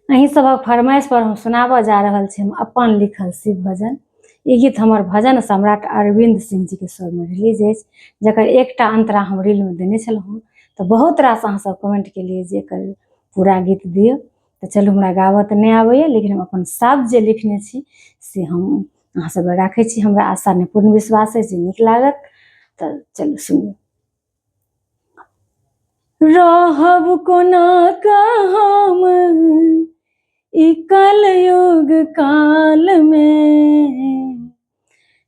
अहीं सभक फरमाइश पर हम सुनाबऽ जा रहल छी हम अपन लिखल शिव भजन। ई गीत हमर भजन सम्राट अरविन्द सिंह जीके स्वरमे रिलीज अछि, जकर एकटा अंतरा हम रीलमे देने छलहुँ। तऽ बहुत रास अहाँ सब कमेंट केलियै जे एकर पूरा गीत दियौ। तऽ चलू, हमरा गाबऽ तऽ नहि आबैए, लेकिन हम अपन शब्द जे लिखने छी से हम अहाँ सब लए राखै छी। हमरा आशा नहि, पूर्ण विश्वास अछि जे नीक लागत। तऽ चलू, सुनियौ। रहब कोना कऽ हम ई कलयुग कालमे,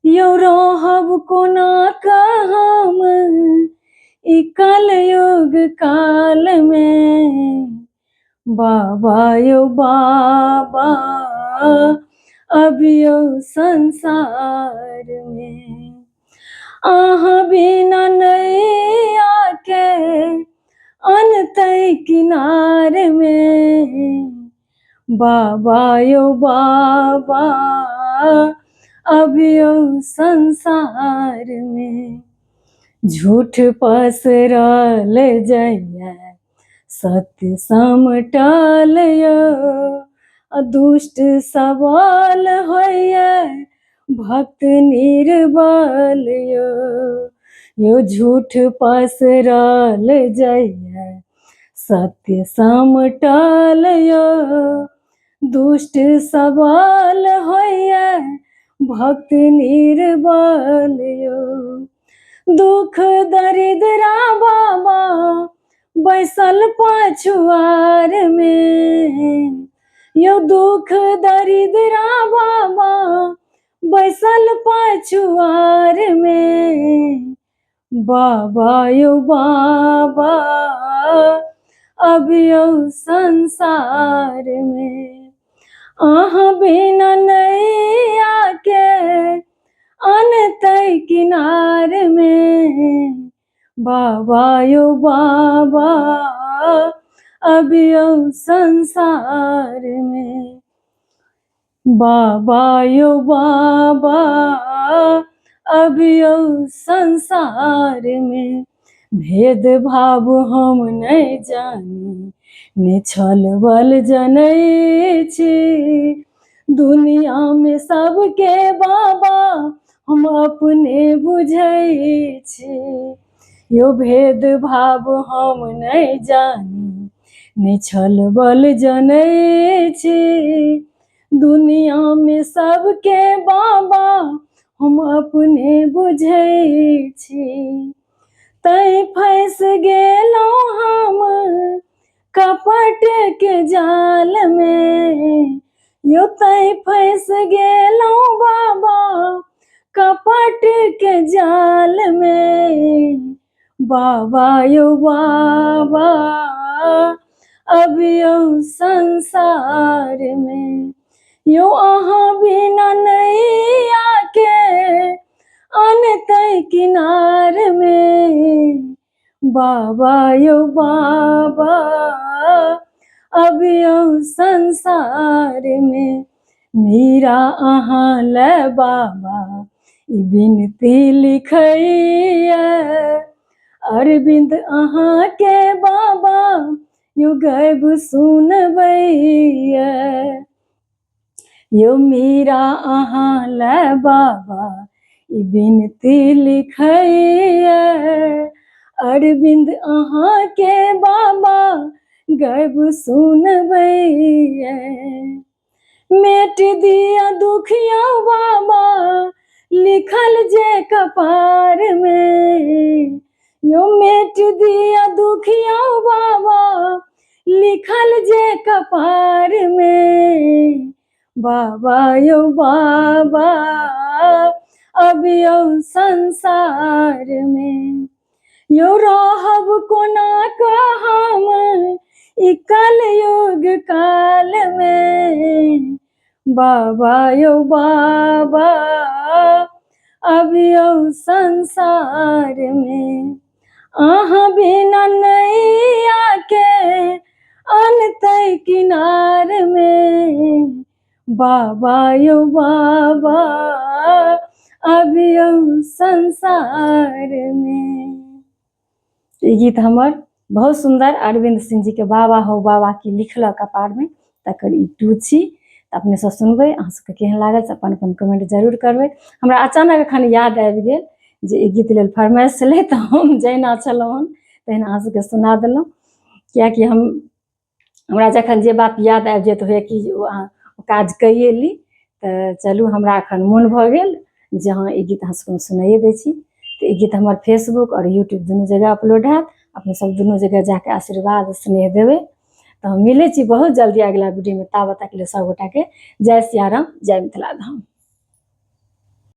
यौ रहब कोना कऽ हम ई कलयुग कालमे, बाबा यौ बाबा, अबियौ संसारमे। अहाँ बिना नैयाके अनतै किनारमे, बाबा यौ बाबा, अबियौ संसारमे। झूठ पसरल जाइए, सत्य समटल यौ, आ दुष्ट सबल होइए, भक्त निर्बल यौ। यौ झूठ पसरल जाइए, सत्य समटल यौ, दुष्ट सबल होइए, भक्त निर्बल यौ। दुख दरिद्रा बाबा बैसल पछुआर मे, यौ दुख दरिद्रा बाबा बैसल पछुआर मे, बाबा यौ बाबा, अबियौ संसार मे। अहाँ बिना नैयाके अनतै किनार मे, बाबा यौ बाबा, अबियौ संसार मे। बाबा यौ बाबा, अबियौ संसार मे। भेदभाव हम नहि जानी, ने छल बल जनै छी, दुनियामे सबके बाबा हम अपने बुझै छी। यौ भेदभाव हम नहि जानी, ने छल बल जनै छी, दुनियामे सबके बाबा हम अपने बुझै छी। तैं फँसि गेलहुँ हम कपटके जालमे, यौ तैं फँसि गेलहुँ बाबा कपटके जालमे, बाबा यौ बाबा, अबियौ संसारमे। यौ अहाँ बिना नैयाके अनतै किनारमे, बाबा यौ बाबा, अबियौ संसारमे। मीरा अहाँ लए बाबा ई विनती लिखैए, अरविन्द अहाँके बाबा यौ गाबि सुनबैए। यौ मीरा अहाँ लए बाबा ई विनती लिखैए, अरविन्द अहाँके बाबा गाबि सुनबैए। मेट दिया दुखिया बाबा लिखल जे कपारमे, यौ मेट दिया दुखिया बाबा लिखल जे कपारमे, बाबा यौ बाबा, अबियौ संसारमे। यौ रहब कोना कऽ हम ई कलयुग कालमे, बाबा यौ बाबा, अबियौ संसारमे। अहाँ बिना नैयाके अनतै किनारमे, बाबा यौ बाबा, अबियौ संसारमे। ई गीत हमर बहुत सुन्दर अरविन्द सिंह जी के बाबा हो बाबा की लिखलक कपारमे, तकर ई 2 छी। तऽ अपने सब सुनबै, अहाँ सबके केहन लागल से अपन अपन कमेंट जरूर करबै। हमरा अचानक एखन याद आबि गेल जे ई गीत लेल फरमाइश छलै, तऽ हम जहिना छलहुँ हन तहिना अहाँ सबके सुना देलहुँ, किएकि हमरा जखन जे बात याद आबि जायत होइए कि ओ अहाँ काज कैए ली। तऽ चलू, हमरा एखन मोन भऽ गेल जे हँ, ई गीत अहाँ सबके हम सुनाइए दै छी। तऽ ई गीत हमर फेसबुक आओर यूट्यूब दुनू जगह अपलोड हैत। अपने सब दुनू जगह जाके आशीर्वाद स्नेह देबै। तऽ हम मिलै छी बहुत जल्दी अगिला वीडियोमे, ताबत तक लेल सब गोटाके जय सियाराम, जय मिथिला धाम।